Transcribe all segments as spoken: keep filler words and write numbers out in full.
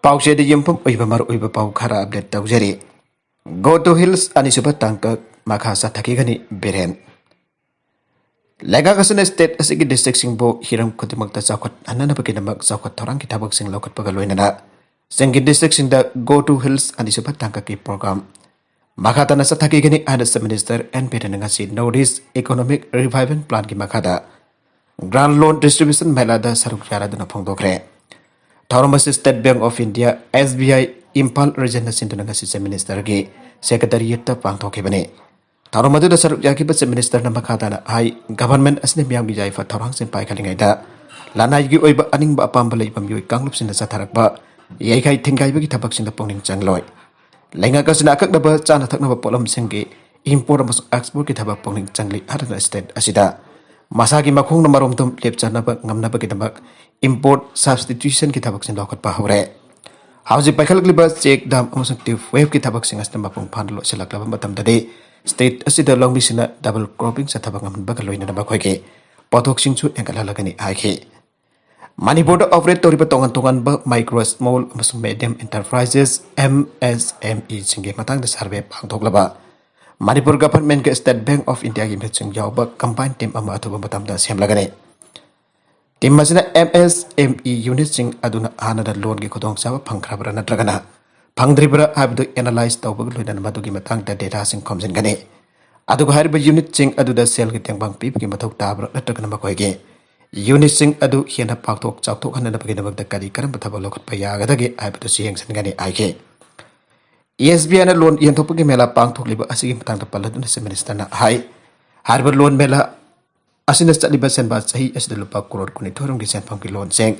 ꯄꯥꯎꯆꯦꯗ ꯌꯨꯝꯐꯝ ꯑꯣꯏꯕ ꯃꯔꯨꯑꯣꯏꯕ ꯄꯥꯎ ꯈꯔ ꯑꯞꯗꯦꯠ ꯇꯧꯖꯔꯤ꯫ Go to Hills ꯑꯅꯤꯁꯨꯕ ꯇꯥꯡꯀꯛ ꯃꯈꯥ ꯆꯠꯊꯈꯤꯒꯅꯤ꯫ ꯕꯤꯔꯦꯟ꯫ ꯂꯩꯉꯥꯛ ꯑꯁꯤꯅ ꯁ꯭ꯇꯦꯠ ꯑꯁꯤꯒꯤ ꯗꯤꯁꯇ꯭ꯔꯤꯛꯁꯤꯡꯕꯨ ꯍꯤꯔꯝ ꯈꯨꯗꯤꯡꯃꯛꯇ ꯆꯥꯎꯈꯠꯍꯟꯅꯅꯕꯒꯤꯗꯃꯛ ꯆꯥꯎꯈꯠ ꯊꯧꯔꯥꯡꯒꯤ ꯊꯕꯛꯁꯤꯡ ꯂꯧꯈꯠꯄꯒ ꯂꯣꯏꯅꯅ ꯆꯤꯡꯒꯤ ꯗꯤꯁꯇ꯭ꯔꯤꯛꯁꯤꯡꯗ Go to Hills ꯑꯅꯤꯁꯨꯕ ꯇꯥꯡꯀꯛꯀꯤ ꯄ꯭ꯔꯣꯒ꯭ꯔꯥꯝ ꯃꯈꯥ ꯇꯥꯅ ꯆꯠꯊꯈꯤꯒꯅꯤ ꯍꯥꯏꯅ ꯆꯤꯐ ꯃꯤꯅꯤꯁꯇꯔ ꯑꯦꯟ ꯕꯤꯔꯦꯟꯅ ꯉꯁꯤ ꯅꯣꯔꯠ ꯏꯁ ꯏꯀꯣꯅꯣꯃꯤꯛ ꯔꯤꯚꯥꯏꯚꯦꯜ ꯄ꯭ꯂꯥꯟꯒꯤ ꯃꯈꯥꯗ ꯒ꯭ꯔꯥꯟ ꯂꯣꯟ ꯗꯤꯁꯇ꯭ꯔꯤꯕ꯭ꯌꯨꯁꯟ ꯃꯦꯂꯥꯗ ꯁꯔꯨꯛ ꯌꯥꯔꯗꯨꯅ ꯐꯣꯡꯗꯣꯛꯈ꯭ꯔꯦ꯫ ꯊꯧꯔꯝ ꯑꯁꯤ state bank of India, S B I, Imphal ꯔꯤꯖꯟꯅ ꯁꯤꯟꯗꯨꯅ ꯉꯁꯤ ꯆꯤꯐ ꯃꯤꯅꯤꯁꯇꯔꯒꯤ ꯁꯦꯀ꯭ꯔꯦꯇꯔꯤꯌꯦꯠꯇ ꯄꯥꯡꯊꯣꯛꯈꯤꯕꯅꯤ꯫ ꯊꯧꯔꯝ ꯑꯗꯨꯗ ꯁꯔꯨꯛ ꯌꯥꯈꯤꯕ ꯆꯤꯐ ꯃꯤꯅꯤꯁꯇꯔꯅ ꯃꯈꯥ ꯇꯥꯅ ꯍꯥꯏ, ꯒꯚꯔꯟꯃꯦꯟꯠ ꯑꯁꯤꯅ ꯃꯤꯌꯥꯝꯒꯤ ꯌꯥꯏꯐ ꯊꯧꯔꯥꯡꯁꯤꯡ ꯄꯥꯏꯈꯠꯂꯤꯉꯩꯗ ꯂꯅꯥꯏꯒꯤ ꯑꯣꯏꯕ ꯑꯅꯤꯡꯕ ꯑꯄꯥꯝꯕ ꯂꯩꯕ ꯃꯤꯑꯣꯏ ꯀꯥꯡꯂꯨꯞꯁꯤꯡꯅ ꯆꯠꯊꯔꯛꯄ ꯌꯩꯈꯥꯏ ꯊꯤꯡꯒꯥꯏꯕꯒꯤ ꯊꯕꯛꯁꯤꯡꯗ ꯄꯨꯛꯅꯤꯡ ꯆꯪꯂꯣꯏ꯫ ꯂꯩꯉꯥꯛ ꯑꯁꯤꯅ ꯑꯀꯛꯅꯕ ꯆꯥꯅ ꯊꯛꯅꯕ ꯄꯣꯠꯂꯝꯁꯤꯡꯒꯤ ꯏꯝꯄꯣꯔꯠ ꯑꯃꯁꯨꯡ ꯑꯦꯛꯁꯄꯣꯔꯠꯀꯤ ꯊꯕꯛ ꯄꯨꯛꯅꯤꯡ ꯆꯪꯂꯤ ꯍꯥꯏꯗꯨꯅ ꯁ꯭ꯇꯦꯠ ꯑꯁꯤꯗ ꯃꯁꯥꯒꯤ ꯃꯈꯣꯡꯅ ꯃꯔꯣꯝꯗꯣꯝ ꯂꯦꯞꯆꯅꯕ ꯉꯝꯅꯕꯒꯤꯗꯃꯛ ꯏꯝꯄꯣꯔꯠ ꯁꯕꯁꯇꯤꯇ꯭ꯌꯨꯁꯟꯒꯤ ꯊꯕꯛꯁꯤꯡ ꯂꯧꯈꯠꯄ ꯍꯧꯔꯦ꯫ ꯍꯧꯖꯤꯛ ꯄꯥꯏꯈꯠꯂꯛꯂꯤꯕ ꯆꯦꯛ ꯗꯥꯝ ꯑꯃꯁꯨꯡ ꯇ꯭ꯌꯨꯕ ꯋꯦꯜꯒꯤ ꯊꯕꯛꯁꯤꯡ ꯑꯁꯤꯅ ꯃꯄꯨꯡ ꯐꯥꯅ ꯂꯣꯏꯁꯤꯜꯂꯛꯂꯕ ꯃꯇꯝꯗꯗꯤ ꯁ꯭ꯇꯦꯠ ꯑꯁꯤꯗ ꯂꯧꯃꯤꯁꯤꯡꯅ ꯗꯕꯜ ꯀ꯭ꯔꯣꯞꯄꯤꯡ ꯆꯠꯊꯕ ꯉꯝꯍꯟꯕꯒ ꯂꯣꯏꯅꯅ ꯃꯈꯣꯏꯒꯤ ꯄꯣꯠꯊꯣꯛꯁꯤꯡꯁꯨ ꯍꯦꯟꯒꯠꯍꯜꯂꯒꯅꯤ ꯍꯥꯏꯈꯤ꯫ ꯃꯅꯤꯄꯨꯔꯗ ꯑꯣꯄꯔꯦꯠ ꯇꯧꯔꯤꯕ ꯇꯣꯉꯥꯟ ꯇꯣꯉꯥꯟꯕ ꯃꯥꯏꯀ꯭ꯔꯣ, ꯁ꯭ꯃꯣꯜ ꯑꯃꯁꯨꯡ medium enterprises, M S M ꯏꯁꯤꯡꯒꯤ ꯃꯇꯥꯡꯗ ꯁꯔꯚꯦ ꯄꯥꯡꯊꯣꯛꯂꯕ ꯃꯅꯤꯄꯨꯔ ꯒꯚꯔꯟꯃꯦꯟꯠꯀ ꯁ꯭ꯇꯦꯠ ꯕꯦꯡꯛ ꯑꯣꯐ ꯏꯟꯗꯤꯌꯥꯒꯤ ꯃꯤꯍꯨꯠꯁꯤꯡ ꯌꯥꯎꯕ ꯀꯝꯕꯥꯏꯟ ꯇꯤꯝ ꯑꯃ ꯑꯊꯨꯕ ꯃꯇꯝꯗ ꯁꯦꯝꯂꯒꯅꯤ꯫ ꯇꯤꯝ ꯑꯁꯤꯅ ꯑꯦꯝ ꯑꯦꯁ ꯑꯦꯝ ꯏ ꯌꯨꯅꯤꯠꯁꯤꯡ ꯑꯗꯨꯅ ꯍꯥꯟꯅꯅ ꯂꯣꯟꯒꯤ ꯈꯨꯗꯣꯡꯆꯥꯕ ꯐꯪꯈ꯭ꯔꯕ꯭ꯔꯥ ꯅꯠꯇ꯭ꯔꯒꯅ ꯐꯪꯗ꯭ꯔꯤꯕ꯭ꯔꯥ ꯍꯥꯏꯕꯗꯨ ꯑꯦꯅꯥꯂꯥꯏꯖ ꯇꯧꯕꯒ ꯂꯣꯏꯅꯅ ꯃꯗꯨꯒꯤ ꯃꯇꯥꯡꯗ ꯗꯦꯇꯥꯁꯤꯡ ꯈꯣꯝꯖꯤꯟꯒꯅꯤ꯫ ꯑꯗꯨꯒ ꯍꯥꯏꯔꯤꯕ ꯌꯨꯅꯤꯠꯁꯤꯡ ꯑꯗꯨꯗ ꯁꯦꯜꯒꯤ ꯇꯦꯡꯕꯥꯡ ꯄꯤꯕꯒꯤ ꯃꯊꯧ ꯇꯥꯕ꯭ꯔꯥ ꯅꯠꯇ꯭ꯔꯒꯅ ꯃꯈꯣꯏꯒꯤ ꯌꯨꯅꯤꯠꯁꯤꯡ ꯑꯗꯨ ꯍꯦꯟꯅ ꯄꯥꯛꯊꯣꯛ ꯆꯥꯎꯊꯣꯛꯍꯟꯅꯕꯒꯤꯗꯃꯛꯇ ꯀꯔꯤ ꯀꯔꯝꯕ ꯊꯕꯛ ꯂꯧꯈꯠꯄ ꯌꯥꯒꯗꯒꯦ ꯍꯥꯏꯕꯗꯨꯁꯨ ꯌꯦꯡꯁꯤꯟꯒꯅꯤ ꯍꯥꯏꯈꯤ꯫ ꯑꯦꯁ ꯕꯤ ꯑꯥꯏꯅ ꯂꯣꯟ ꯌꯦꯟꯊꯣꯛꯄꯒꯤ ꯃꯦꯂꯥ ꯄꯥꯡꯊꯣꯛꯂꯤꯕ ꯑꯁꯤꯒꯤ ꯃꯇꯥꯡꯗ ꯄꯜꯂꯗꯨꯅ ꯆꯤꯐ ꯃꯤꯅꯤꯁꯇꯔꯅ ꯍꯥꯏ, ꯍꯥꯏꯔꯤꯕ ꯂꯣꯟ ꯃꯦꯂꯥ ꯑꯁꯤꯅ ꯆꯠꯂꯤꯕ ꯁꯦꯟꯕꯥ ꯆꯍꯤ ꯑꯁꯤꯗ ꯂꯨꯄꯥ ꯀ꯭ꯔꯣꯔ ꯀꯨꯟꯅꯤꯊꯣꯏ ꯔꯣꯝꯒꯤ ꯁꯦꯟꯐꯝꯒꯤ ꯂꯣꯟꯁꯤꯡ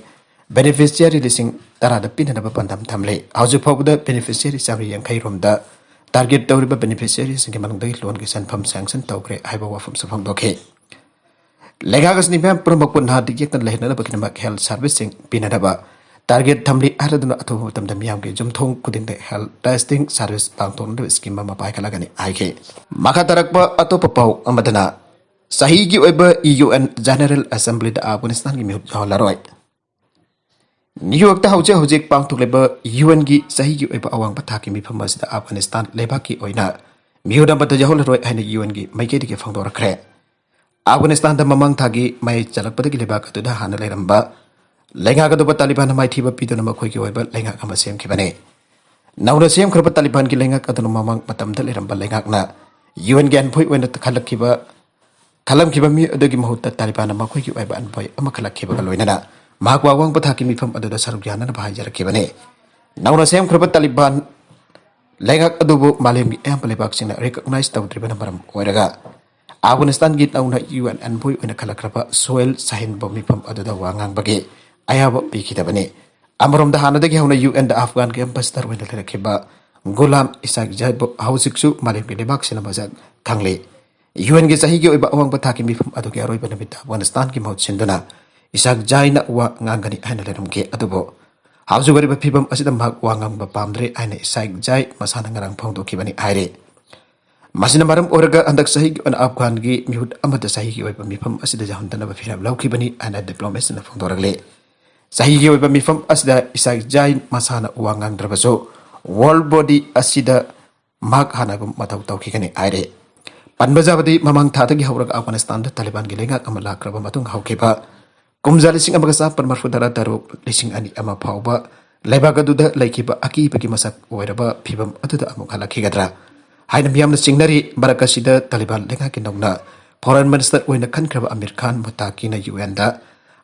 ꯕꯦꯅꯤꯐꯤꯁꯤꯌꯥꯔꯤ ꯂꯤꯁꯤꯡ ꯇꯔꯥꯗ ꯄꯤꯅꯅꯕ ꯄꯥꯟꯗꯝ ꯊꯝꯂꯤ꯫ ꯍꯧꯖꯤꯛ ꯐꯥꯎꯕꯗ ꯕꯦꯅꯤꯐꯤꯁꯤꯌꯥꯔꯤ ꯆꯥꯃꯔꯤ ꯌꯥꯡꯈꯩ ꯔꯣꯝꯗ ꯇꯥꯔꯒꯦꯠ ꯇꯧꯔꯤꯕ ꯕꯦꯅꯤꯐꯤꯁꯤꯌꯥꯔꯤꯁꯤꯡꯒꯤ ꯃꯅꯨꯡꯗꯒꯤ ꯂꯣꯟꯒꯤ ꯁꯦꯟꯐꯝ ꯁꯦꯡꯁꯟ ꯇꯧꯈ꯭ꯔꯦ ꯍꯥꯏꯕ ꯋꯥꯐꯝꯁꯨ ꯐꯣꯡꯗꯣꯛꯈꯤ꯫ ꯂꯩꯉꯥꯛ ꯑꯁꯤꯅ ꯃꯤꯌꯥꯝ ꯄꯨꯝꯅꯃꯛꯄꯨ ꯅꯥꯗ ꯌꯦꯛꯇꯅ ꯂꯩꯍꯟꯅꯕꯒꯤꯗꯃꯛ ꯍꯦꯜꯊ ꯁꯥꯔꯚꯤꯁꯁꯤꯡ ꯄꯤꯅꯅꯕ ꯇꯥꯔꯒꯦꯠ ꯊꯝꯂꯤ ꯍꯥꯏꯔꯗꯨꯅ ꯑꯊꯨꯕ ꯃꯇꯝꯗ ꯃꯤꯌꯥꯝꯒꯤ ꯌꯨꯝꯊꯣꯡ ꯈꯨꯗꯤꯡꯗ ꯍꯦꯜꯊ ꯇꯦꯁꯇꯤꯡ ꯁꯥꯔꯚꯤꯁ ꯄꯥꯡꯊꯣꯛꯅꯕ ꯁ꯭ꯀꯤꯝ ꯑꯃ ꯄꯥꯏꯈꯠꯂꯒꯅꯤ ꯍꯥꯏꯈꯤ꯫ ꯃꯈꯥ ꯇꯥꯔꯛꯄ ꯑꯇꯣꯞꯄ ꯄꯥꯎ ꯑꯃꯗꯅ, ꯆꯍꯤꯒꯤ ꯑꯣꯏꯕ ꯌꯨ ꯑꯦꯟ ꯖꯦꯅꯔꯦꯜ ꯑꯦꯁꯦꯝꯕ꯭ꯂꯤꯗ ꯑꯐꯒꯥꯅꯤꯁꯇꯥꯟꯒꯤ ꯃꯤꯍꯨꯠ ꯌꯥꯎꯍꯜꯂꯔꯣꯏ꯫ ꯅ꯭ꯌꯨ ꯌꯣꯔꯛꯇ ꯍꯧꯖꯤꯛ ꯍꯧꯖꯤꯛ ꯄꯥꯡꯊꯣꯛꯂꯤꯕ ꯌꯨ ꯑꯦꯟꯒꯤ ꯆꯍꯤꯒꯤ ꯑꯣꯏꯕ ꯑꯋꯥꯡꯕ ꯊꯥꯛꯀꯤ ꯃꯤꯐꯝ ꯑꯁꯤꯗ ꯑꯐꯒꯥꯅꯤꯁꯇꯥꯟ ꯂꯩꯕꯥꯛꯀꯤ ꯑꯣꯏꯅ ꯃꯤꯍꯨꯠ ꯑꯃꯠꯇ ꯌꯥꯎꯍꯜꯂꯔꯣꯏ ꯍꯥꯏꯅ ꯌꯨ ꯑꯦꯟꯒꯤ ꯃꯥꯏꯀꯩꯗꯒꯤ ꯐꯣꯡꯗꯣꯔꯛꯈ꯭ꯔꯦ꯫ ꯑꯐꯒꯥꯅꯤꯁꯇꯥꯟꯗ ꯃꯃꯥꯡ ꯊꯥꯒꯤ ꯃꯌꯥꯏ ꯆꯜꯂꯛꯄꯗꯒꯤ ꯂꯩꯕꯥꯛ ꯑꯗꯨꯗ ꯍꯥꯟꯅ ꯂꯩꯔꯝꯕ ꯂꯩꯉꯥꯛ ꯑꯗꯨꯕꯨ ꯇꯥꯂꯤꯕꯥꯟꯅ ꯃꯥꯏꯊꯤꯕ ꯄꯤꯗꯨꯅ ꯃꯈꯣꯏꯒꯤ ꯑꯣꯏꯕ ꯂꯩꯉꯥꯛ ꯑꯃ ꯁꯦꯝꯈꯤꯕꯅꯤ꯫ ꯅꯧꯅ ꯁꯦꯝꯈ꯭ꯔꯕ ꯇꯥꯂꯤꯕꯥꯟꯒꯤ ꯂꯩꯉꯥꯛ ꯑꯗꯨꯅ ꯃꯃꯥꯡ ꯃꯇꯝꯗ ꯂꯩꯔꯝꯕ ꯂꯩꯉꯥꯛꯅ ꯌꯨ ꯑꯦꯟꯒꯤ ꯑꯦꯟꯚꯣꯏ ꯑꯣꯏꯅ ꯈꯜꯂꯛꯈꯤꯕ ꯈꯜꯂꯝꯈꯤꯕ ꯃꯤꯑꯣꯏ ꯑꯗꯨꯒꯤ ꯃꯍꯨꯠꯇ ꯇꯥꯂꯤꯕꯥꯟꯅ ꯃꯈꯣꯏꯒꯤ ꯑꯣꯏꯕ ꯑꯦꯟꯚꯣꯏ ꯑꯃ ꯈꯜꯂꯛꯈꯤꯕꯒ ꯂꯣꯏꯅꯅ ꯃꯍꯥꯛꯄꯨ ꯑꯋꯥꯡꯕ ꯊꯥꯛꯀꯤ ꯃꯤꯐꯝ ꯑꯗꯨꯗ ꯁꯔꯨꯛ ꯌꯥꯅꯅꯕ ꯍꯥꯏꯖꯔꯛꯈꯤꯕꯅꯤ꯫ ꯅꯧꯅ ꯁꯦꯝꯈ꯭ꯔꯕ ꯇꯥꯂꯤꯕꯥꯟ ꯂꯩꯉꯥꯛ ꯑꯗꯨꯕꯨ ꯃꯥꯂꯦꯝꯒꯤ ꯑꯌꯥꯝꯕ ꯂꯩꯕꯥꯛꯁꯤꯡꯅ ꯔꯤꯀꯣꯛꯅꯥꯏꯖ ꯇꯧꯗ꯭ꯔꯤꯕꯅ ꯃꯔꯝ ꯑꯣꯏꯔꯒ ꯑꯐꯒꯥꯅꯤꯁꯇꯥꯟꯒꯤ ꯅꯧꯅ ꯌꯨ ꯑꯦꯟ ꯑꯦꯟꯚꯣꯏ ꯑꯣꯏꯅ ꯈꯜꯂꯛꯈ꯭ꯔꯕ ꯁꯣꯍꯦꯜ ꯁꯥꯍꯤꯟꯕꯨ ꯃꯤꯐꯝ ꯑꯗꯨꯗ ꯋꯥ ꯉꯥꯡꯕꯒꯤ ꯑꯌꯥꯕ ꯄꯤꯈꯤꯗꯕꯅꯤ꯫ ꯑꯃꯔꯣꯝꯗ ꯍꯥꯟꯅꯗꯒꯤ ꯍꯧꯅ ꯌꯨ ꯑꯦꯟꯗ ꯑꯐꯒꯥꯟꯒꯤ ꯑꯦꯝꯕꯦꯁꯦꯗꯔ ꯑꯣꯏꯅ ꯂꯩꯔꯛꯈꯤꯕ ꯒꯨꯂꯥꯝ ꯏꯁꯥꯛ ꯖꯥꯏꯕꯨ ꯍꯧꯖꯤꯛꯁꯨ ꯃꯥꯂꯦꯝꯒꯤ ꯂꯩꯕꯥꯛꯁꯤꯅ ꯃꯁꯛ ꯈꯪꯂꯤ꯫ ꯌꯨ ꯑꯦꯟꯒꯤ ꯆꯍꯤꯒꯤ ꯑꯣꯏꯕ ꯑꯋꯥꯡꯕ ꯊꯥꯛꯀꯤ ꯃꯤꯐꯝ ꯑꯗꯨꯒꯤ ꯑꯔꯣꯏꯕ ꯅꯨꯃꯤꯠꯇ ꯑꯐꯒꯥꯅꯤꯁꯇꯥꯟꯒꯤ ꯃꯍꯨꯠ ꯁꯤꯟꯗꯨꯅ ꯏꯁꯥꯛ ꯖꯥꯏꯅ ꯋꯥ ꯉꯥꯡꯒꯅꯤ ꯍꯥꯏꯅ ꯂꯩꯔꯝꯈꯤ꯫ ꯑꯗꯨꯕꯨ ꯍꯧꯖꯤꯛ ꯑꯣꯏꯔꯤꯕ ꯐꯤꯕꯝ ꯑꯁꯤꯗ ꯃꯍꯥꯛ ꯋꯥ ꯉꯥꯡꯕ ꯄꯥꯝꯗ꯭ꯔꯦ ꯍꯥꯏꯅ ꯏꯁꯥꯛ ꯖꯥꯏ ꯃꯁꯥꯅ ꯉꯔꯥꯡ ꯐꯣꯡꯗꯣꯛꯈꯤꯕꯅꯤ ꯍꯥꯏꯔꯤ꯫ ꯃꯁꯤꯅ ꯃꯔꯝ ꯑꯣꯏꯔꯒ ꯍꯟꯗꯛ ꯆꯍꯤꯒꯤ ꯑꯣꯏꯅ ꯑꯐꯒꯥꯟꯒꯤ ꯃꯤꯍꯨꯠ ꯑꯃꯗ ꯆꯍꯤꯒꯤ ꯑꯣꯏꯕ ꯃꯤꯐꯝ ꯑꯁꯤꯗ ꯌꯥꯎꯍꯟꯗꯅꯕ ꯐꯤꯔꯦꯞ ꯂꯧꯈꯤꯕꯅꯤ ꯍꯥꯏꯅ ꯗꯤꯄ꯭ꯂꯣꯃꯦꯠꯁꯤꯡꯅ ꯐꯣꯡꯗꯣꯔꯛꯂꯤ꯫ ꯆꯍꯤꯒꯤ ꯑꯣꯏꯕ ꯃꯤꯐꯝ ꯑꯁꯤꯗ ꯏꯁꯥꯛ ꯖꯥꯏ ꯃꯁꯥꯅ ꯋꯥ ꯉꯥꯡꯗ꯭ꯔꯕꯁꯨ ꯋꯥꯔꯜ ꯕꯣꯗꯤ ꯑꯁꯤꯗ ꯃꯍꯥꯛ ꯍꯥꯟꯅꯒꯨꯝ ꯃꯊꯧ ꯇꯧꯈꯤꯒꯅꯤ ꯍꯥꯏꯔꯤ꯫ ꯄꯟꯕ ꯌꯥꯕꯗꯤ ꯃꯃꯥꯡ ꯊꯥꯗꯒꯤ ꯍꯧꯔꯒ ꯑꯐꯒꯥꯅꯤꯁꯇꯥꯟꯗ ꯇꯥꯂꯤꯕꯥꯟꯒꯤ ꯂꯩꯉꯥꯛ ꯑꯃ ꯂꯥꯛꯈ꯭ꯔꯕ ꯃꯇꯨꯡ ꯍꯧꯈꯤꯕ ꯀꯨꯝꯖꯥ ꯂꯤꯁꯤꯡ ꯑꯃꯒ ꯆꯥꯃꯥꯄꯟ ꯃꯔꯤꯐꯨ ꯇꯔꯥ ꯇꯔꯨꯛ, ꯂꯤꯁꯤꯡ ꯑꯅꯤ ꯑꯃ ꯐꯥꯎꯕ ꯂꯩꯕꯥꯛ ꯑꯗꯨꯗ ꯂꯩꯈꯤꯕ ꯑꯀꯤꯕꯒꯤ ꯃꯁꯛ ꯑꯣꯏꯔꯕ ꯐꯤꯕꯝ ꯑꯗꯨꯗ ꯑꯃꯨꯛ ꯍꯜꯂꯛꯈꯤꯒꯗ꯭ꯔꯥ ꯍꯥꯏꯅ ꯃꯤꯌꯥꯝꯅ ꯆꯤꯡꯅꯔꯤ꯫ ꯃꯔꯛ ꯑꯁꯤꯗ ꯇꯥꯂꯤꯕꯥꯟ ꯂꯩꯉꯥꯛꯀꯤ ꯅꯧꯅ ꯐꯣꯔꯦꯟ ꯃꯤꯅꯤꯁꯇꯔ ꯑꯣꯏꯅ ꯈꯟꯈ꯭ꯔꯕ ꯑꯃꯤꯔ ꯈꯥꯟ ꯃꯨꯇꯥꯀꯤꯅ ꯌꯨ ꯑꯦꯟꯗ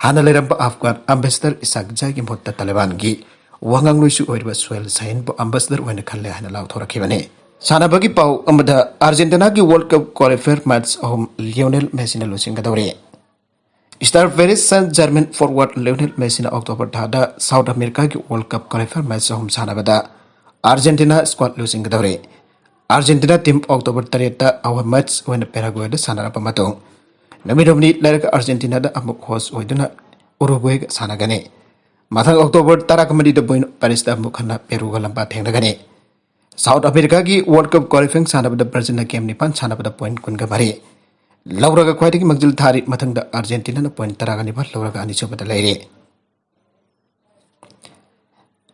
ꯍꯥꯟꯅ ꯂꯩꯔꯝꯕ ꯑꯐꯒꯥꯟ ꯑꯦꯝꯕꯦꯁꯦꯗꯔ ꯏꯁꯥꯛ ꯖꯥꯏꯒꯤ ꯃꯍꯨꯠꯇ ꯇꯥꯂꯤꯕꯥꯟꯒꯤ ꯋꯥꯉꯥꯡꯂꯣꯏꯁꯨ ꯑꯣꯏꯔꯤꯕ ꯁꯣꯍꯦꯜ ꯁꯥꯍꯤꯟꯕꯨ ꯑꯦꯝꯕꯦꯁꯦꯗꯔ ꯑꯣꯏꯅ ꯈꯜꯂꯦ ꯍꯥꯏꯅ ꯂꯥꯎꯊꯣꯔꯛꯈꯤꯕꯅꯤ꯫ ꯁꯥꯟꯅꯕꯒꯤ ꯄꯥꯎ ꯑꯃꯗ, ꯑꯥꯔꯖꯦꯟꯇꯤꯅꯥꯒꯤ ꯋꯥꯔꯜ ꯀꯞ ꯀ꯭ꯋꯥꯂꯤꯐꯥꯏꯌꯔ ꯃꯦꯆ ꯑꯍꯨꯝ ꯂꯤꯑꯣꯅꯦꯜ ꯃꯦꯁꯤꯅ ꯂꯣꯏꯁꯤꯟꯒꯗꯧꯔꯤ꯫ ꯁ꯭ꯇꯥꯔ ꯄꯦꯔꯤꯁ ꯁꯦꯟ ꯖꯔꯃꯦꯟ ꯐꯣꯔꯋꯥꯔꯗ ꯂꯤꯑꯣꯅꯦꯜ ꯃꯦꯁꯤꯅ ꯑꯣꯛꯇꯣꯕꯔ ꯊꯥꯗ ꯁꯥꯎꯠ ꯑꯃꯦꯔꯤꯀꯥꯒꯤ ꯋꯥꯔꯜ ꯀꯞ ꯀ꯭ꯋꯥꯂꯤꯐꯥꯏꯌꯔ ꯃꯦꯆ ꯑꯍꯨꯝ ꯁꯥꯟꯅꯕꯗ ꯑꯥꯔꯖꯦꯟꯇꯤꯅꯥ ꯁ꯭ꯀ꯭ꯋꯥꯗ ꯂꯣꯏꯁꯤꯟꯒꯗꯧꯔꯤ꯫ ꯑꯥꯔꯖꯦꯟꯇꯤꯅꯥ ꯇꯤꯝ ꯑꯣꯛꯇꯣꯕꯔ ꯇꯔꯦꯠꯇ ꯑꯍꯨꯝ ꯃꯦꯆ ꯑꯣꯏꯅ ꯄꯦꯔꯥꯒ꯭ꯋꯦꯗ ꯁꯥꯟꯅꯔꯕ ꯃꯇꯨꯡ ꯅꯨꯃꯤꯠ ꯍꯨꯝꯅꯤ ꯂꯩꯔꯒ ꯑꯥꯔꯖꯦꯟꯇꯤꯅꯥꯗ ꯑꯃꯨꯛ ꯍꯣꯁ ꯑꯣꯏꯗꯨꯅ ꯎꯔꯨꯒ꯭ꯋꯦꯒ ꯁꯥꯟꯅꯒꯅꯤ꯫ ꯃꯊꯪ ꯑꯣꯛꯇꯣꯕꯔ ꯇꯔꯥꯃꯔꯤꯗ ꯕꯣꯏꯅꯣ ꯄꯥꯏꯔꯤꯁꯇ ꯑꯃꯨꯛ ꯍꯟꯅ ꯄꯦꯔꯨꯒ ꯂꯝꯕꯥ ꯊꯦꯡꯅꯒꯅꯤ꯫ ꯁꯥꯎꯠ ꯑꯃꯦꯔꯤꯀꯥꯒꯤ ꯋꯥꯔꯜ ꯀꯞ ꯀ꯭ꯋꯥꯂꯤꯐꯥꯏꯌꯤꯡ ꯁꯥꯟꯅꯕꯗ ꯕ꯭ꯔꯥꯖꯤꯜꯅ ꯒꯦꯝ ꯅꯤꯄꯥꯟ ꯁꯥꯟꯅꯕꯗ ꯄꯣꯏꯟꯠ ꯀꯨꯟꯒ ꯃꯔꯤ ꯂꯧꯔꯒ ꯈ꯭ꯋꯥꯏꯗꯒꯤ ꯃꯥꯡꯖꯤꯜ ꯊꯥꯔꯤ꯫ ꯃꯊꯪꯗ ꯑꯥꯔꯖꯦꯟꯇꯤꯅꯥꯅ ꯄꯣꯏꯟꯠ ꯇꯔꯥꯒ ꯅꯤꯄꯥꯟ ꯂꯧꯔꯒ ꯑꯅꯤꯁꯨꯕꯗ ꯂꯩꯔꯤ꯫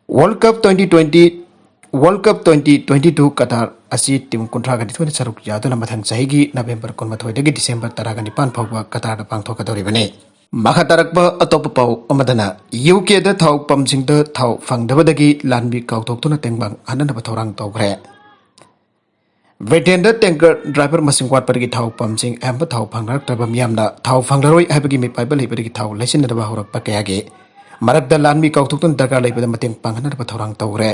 World Cup twenty twenty, World Cup twenty twenty-two Qatar ꯑꯁꯤ team ꯀꯨꯟꯊ꯭ꯔꯥꯒ ꯅꯤꯊꯣꯏꯅ ꯁꯔꯨꯛ ꯌꯥꯗꯨꯅ ꯃꯊꯪ ꯆꯍꯤꯒꯤ November ꯀꯨꯟꯃꯥꯊꯣꯏꯗꯒꯤ December ꯇꯔꯥꯒ ꯅꯤꯄꯥꯟ ꯐꯥꯎꯕ ꯀꯇꯥꯔꯗ ꯄꯥꯡꯊꯣꯛꯀꯗꯧꯔꯤꯕꯅꯤ꯫ ꯃꯈꯥ ꯇꯥꯔꯛꯄ ꯑꯇꯣꯞꯄ ꯄꯥꯎ ꯑꯃꯗꯅ, ꯌꯨ ꯀꯦꯗ ꯊꯥꯎ ꯄꯝꯁꯤꯡꯗ ꯊꯥꯎ ꯐꯪꯗꯕꯗꯒꯤ ꯂꯥꯟꯃꯤ ꯀꯥꯎꯊꯣꯛꯇꯨꯅ ꯇꯦꯡꯕꯥꯡ ꯍꯟꯅꯅꯕ ꯊꯧꯔꯥꯡ ꯇꯧꯈ꯭ꯔꯦ꯫ ꯕ꯭ꯔꯤꯇꯦꯟꯗ tanker driver ꯃꯁꯤꯡ ꯋꯥꯠꯄꯗꯒꯤ ꯊꯥꯎ ꯄꯝꯁꯤꯡ ꯑꯌꯥꯝꯕ ꯊꯥꯎ ꯐꯪꯅꯔꯛꯇ꯭ꯔꯕ ꯃꯤꯌꯥꯝꯅ ꯊꯥꯎ ꯐꯪꯂꯔꯣꯏ ꯍꯥꯏꯕꯒꯤ ꯃꯤꯄꯥꯏꯕ ꯂꯩꯕꯗꯒꯤ ꯊꯥꯎ ꯂꯩꯁꯤꯟꯅꯗꯕ ꯍꯧꯔꯛꯄ ꯀꯌꯥꯒꯤ ꯃꯔꯛꯇ ꯂꯥꯟꯃꯤ ꯀꯥꯎꯊꯣꯛꯇꯨꯅ ꯗꯔꯀꯥꯔ ꯂꯩꯕꯗ ꯃꯇꯦꯡ ꯄꯥꯡꯅꯅꯕ ꯊꯧꯔꯥꯡ ꯇꯧꯈ꯭ꯔꯦ꯫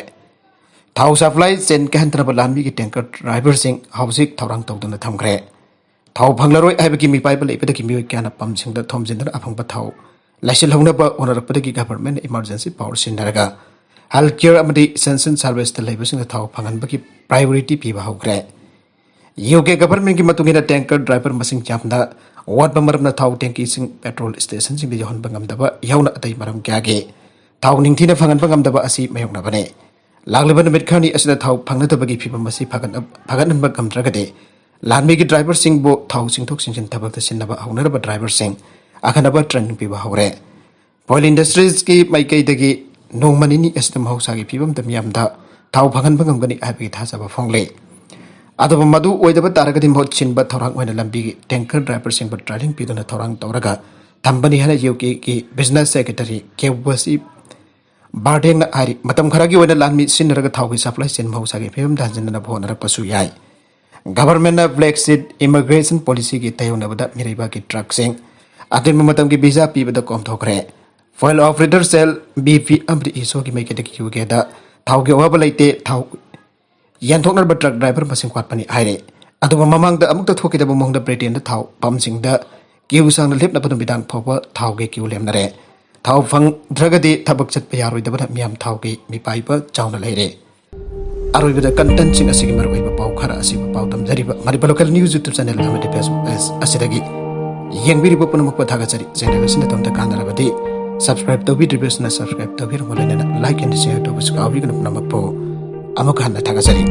ꯊꯥꯎ supply chain ꯀꯥꯏꯍꯟꯗꯅꯕ ꯂꯥꯟꯃꯤꯒꯤ tanker driverꯁꯤꯡ ꯍꯧꯖꯤꯛ ꯊꯧꯔꯥꯡ ꯇꯧꯗꯨꯅ ꯊꯝꯈ꯭ꯔꯦ꯫ ꯊꯥꯎ ꯐꯪꯂꯔꯣꯏ ꯍꯥꯏꯕꯒꯤ ꯃꯤꯄꯥꯏꯕ ꯂꯩꯕꯗꯒꯤ ꯃꯤꯑꯣꯏ ꯀꯌꯥꯅ ꯄꯝꯁꯤꯡꯗ ꯊꯣꯝꯖꯤꯟꯗꯨꯅ ꯑꯐꯪꯕ ꯊꯥꯎ ꯂꯩꯁꯤꯜꯍꯧꯅꯕ ꯍꯣꯠꯅꯔꯛꯄꯗꯒꯤ government emergency power ꯁꯤꯖꯤꯟꯅꯔꯒ health care ꯑꯃꯗꯤ essential serviceꯇ ꯂꯩꯕꯁꯤꯡꯗ ꯊꯥꯎ ꯐꯪꯍꯟꯕꯒꯤ priority ꯄꯤꯕ ꯍꯧꯈ꯭ꯔꯦ꯫ ꯌꯨ ꯀꯦ governmentꯀꯤ ꯃꯇꯨꯡ ꯏꯟꯅ tanker driver ꯃꯁꯤꯡ ꯌꯥꯝꯅ ꯋꯥꯠꯄ ꯃꯔꯝꯅ ꯊꯥꯎ tankyꯁꯤꯡ petrol stationꯁꯤꯡꯗ ꯌꯧꯍꯟꯕ ꯉꯝꯗꯕ ꯌꯥꯎꯅ ꯑꯇꯩ ꯃꯔꯝ ꯀꯌꯥꯒꯤ ꯊꯥꯎ ꯅꯤꯡꯊꯤꯅ ꯐꯪꯍꯟꯕ ꯉꯝꯗꯕ ꯑꯁꯤ ꯃꯥꯌꯣꯛꯅꯕꯅꯤ꯫ ꯂꯥꯛꯂꯤꯕ ꯅꯨꯃꯤꯠ ꯈꯔꯅꯤ ꯑꯁꯤꯗ ꯊꯥꯎ ꯐꯪꯅꯗꯕꯒꯤ ꯐꯤꯚꯝ ꯑꯁꯤ ꯐꯒꯠ-, ꯐꯒꯠꯍꯟꯕ ꯉꯝꯗ꯭ꯔꯒꯗꯤ ꯂꯥꯟꯃꯤꯒꯤ driverꯁꯤꯡꯕꯨ ꯊꯥꯎ ꯆꯤꯡꯊꯣꯛ ꯆꯤꯡꯁꯤꯟ ꯊꯕꯛꯇ ꯁꯤꯖꯤꯟꯅꯕ ꯍꯧꯅꯔꯕ driverꯁꯤꯡ ꯑꯈꯟꯅꯕ training ꯄꯤꯕ ꯍꯧꯔꯦ꯫ Oil industriesꯀꯤ ꯃꯥꯏꯀꯩꯗꯒꯤ ꯅꯣꯡꯃ ꯅꯤꯅꯤ ꯑꯁꯤꯗ ꯃꯍꯧꯁꯥꯒꯤ ꯐꯤꯕꯝꯗ ꯃꯤꯌꯥꯝꯗ ꯊꯥꯎ ꯐꯪꯍꯟꯕ ꯉꯝꯒꯅꯤ ꯍꯥꯏꯕꯒꯤ ꯊꯥꯖꯕ ꯐꯣꯡꯂꯤ꯫ ꯑꯗꯨꯕꯨ ꯃꯗꯨ ꯑꯣꯏꯗꯕ ꯇꯥꯔꯒꯗꯤ ꯃꯍꯨꯠ ꯁꯤꯟꯕ ꯊꯧꯔꯥꯡ ꯑꯣꯏꯅ ꯂꯝꯕꯤꯒꯤ tanker driverꯁꯤꯡꯕꯨ training ꯄꯤꯗꯨꯅ ꯊꯧꯔꯥꯡ ꯇꯧꯔꯒ ꯊꯝꯕꯅꯤ ꯍꯥꯏꯅ ꯌꯨ ꯀꯦꯒꯤ business secretary ꯀꯦꯕꯁꯤ ꯕꯥꯔꯗꯦꯟꯅ ꯍꯥꯏꯔꯤ꯫ ꯃꯇꯝ ꯈꯔꯒꯤ ꯑꯣꯏꯅ ꯂꯥꯟꯃꯤ ꯁꯤꯖꯤꯟꯅꯔꯒ ꯊꯥꯎꯒꯤ supply chain ꯃꯍꯧꯁꯥꯒꯤ ꯐꯤꯕꯝꯗ ꯍꯟꯖꯤꯟꯅꯅꯕ ꯍꯣꯠꯅꯔꯛꯄꯁꯨ ꯌꯥꯏ꯫ Governmentꯅ black sea immigration policyꯒꯤ ꯇꯩꯍꯧꯅꯕꯗ ꯃꯤꯔꯩꯕꯥꯛꯀꯤ truckꯁꯤꯡ ꯑꯇꯦꯟꯕ ꯃꯇꯝꯒꯤ visa ꯄꯤꯕꯗ ꯀꯣꯝꯊꯣꯛꯈ꯭ꯔꯦ꯫ Oil operator cell, BP ꯑꯃꯗꯤ ꯏꯁꯣꯒꯤ ꯃꯥꯏꯀꯩꯗꯒꯤ ꯌꯨ ꯀꯦꯗ ꯊꯥꯎꯒꯤ ꯑꯋꯥꯕ ꯂꯩꯇꯦ, ꯊꯥꯎ ꯌꯦꯟꯊꯣꯛꯅꯕ truck driver ꯃꯁꯤꯡ ꯋꯥꯠꯄꯅꯤ ꯍꯥꯏꯔꯦ꯫ ꯑꯗꯨꯕꯨ ꯃꯃꯥꯡꯗ ꯑꯃꯨꯛꯇ ꯊꯣꯛꯈꯤꯗꯕ ꯃꯑꯣꯡꯗ ꯕ꯭ꯔꯤꯇꯦꯟꯗ ꯊꯥꯎ ꯄꯝꯁꯤꯡꯗ queue ꯁꯥꯡꯅ ꯂꯦꯞꯅꯕ ꯅꯨꯃꯤꯗꯥꯡ ꯐꯥꯎꯕ ꯊꯥꯎꯒꯤ queue ꯂꯦꯞꯅꯔꯦ꯫ ꯊꯥꯎ ꯐꯪꯗ꯭ꯔꯒꯗꯤ ꯊꯕꯛ ꯆꯠꯄ ꯌꯥꯔꯣꯏꯗꯕꯅ ꯃꯤꯌꯥꯝ ꯊꯥꯎꯒꯤ ꯃꯤꯄꯥꯏꯕ ꯆꯥꯎꯅ ꯂꯩꯔꯦ꯫ ꯑꯔꯣꯏꯕꯗ contentꯁꯤꯡ ꯑꯁꯤꯒꯤ ꯃꯔꯨꯑꯣꯏꯕ ꯄꯥꯎ ꯈꯔ ꯑꯁꯤꯕꯨ ꯄꯥꯎꯗꯝꯖꯔꯤꯕ Manipur local news YouTube channel ꯑꯃꯗꯤ Facebook page ꯑꯁꯤꯗꯒꯤ ꯌꯦꯡꯕꯤꯔꯤꯕ ꯄꯨꯝꯅꯃꯛꯄꯨ ꯊꯥꯒꯠꯆꯔꯤ꯫ Channel ꯑꯁꯤꯅ ꯇꯝꯗ ꯀꯥꯟꯅꯔꯕꯗꯤ subscribe ꯇꯧꯕꯤꯗ꯭ꯔꯤꯕꯁꯤꯅ subscribe ꯇꯧꯕꯤꯔꯝꯃꯨ, ꯂꯣꯏꯅꯅ like and share ꯇꯧꯕꯁꯨ ꯀꯥꯎꯕꯤꯒꯅꯨ꯫ ꯄꯨꯝꯅꯃꯛꯄꯨ ꯑꯃꯨꯛ ꯍꯟꯅ ꯊꯥꯒꯠꯆꯔꯤ꯫